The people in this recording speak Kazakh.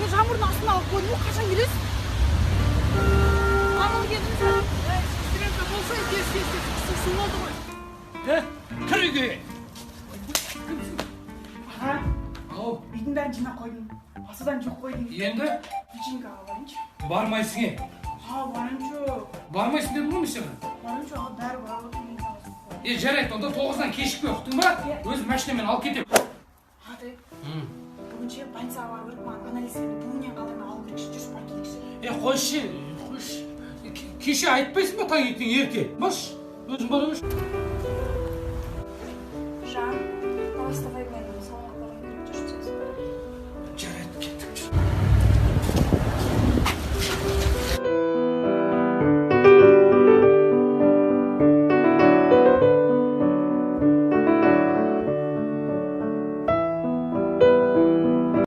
Мен жаңбырдың астына алып қойдым ғой, қашан келесіз? Мамам, келдіңіз бе? Ей, сестренка, болсай, тез, тез, тез, су, су болды ғой. Е, кір үйге. Аға, Ау. үйдің бәрін жинап қойдым, асадан жуып қойдым. Енді? Вечеринкаға барайыншы. Бармайсың, е. Аға, барайыншы. Бармайсың дедім ғой мен саған. Барайыншы, аға, бәрі барып отыр, мен жалғыз. Е, жарайды, онда 9-дан кешікпе, ұқтың ба? Өзім машинамен алып кетемін. Ағатай, бүгін ше, больницаға бару керек маған, анализдерді бүгіннен қалдырмай алу керек ше, жүрші, барып келейікші. Е, қойшы, қойшы. Кеше айтпайсың ба, таңертең ерте бас, өзің бара берші. Жан, давай с тобой мен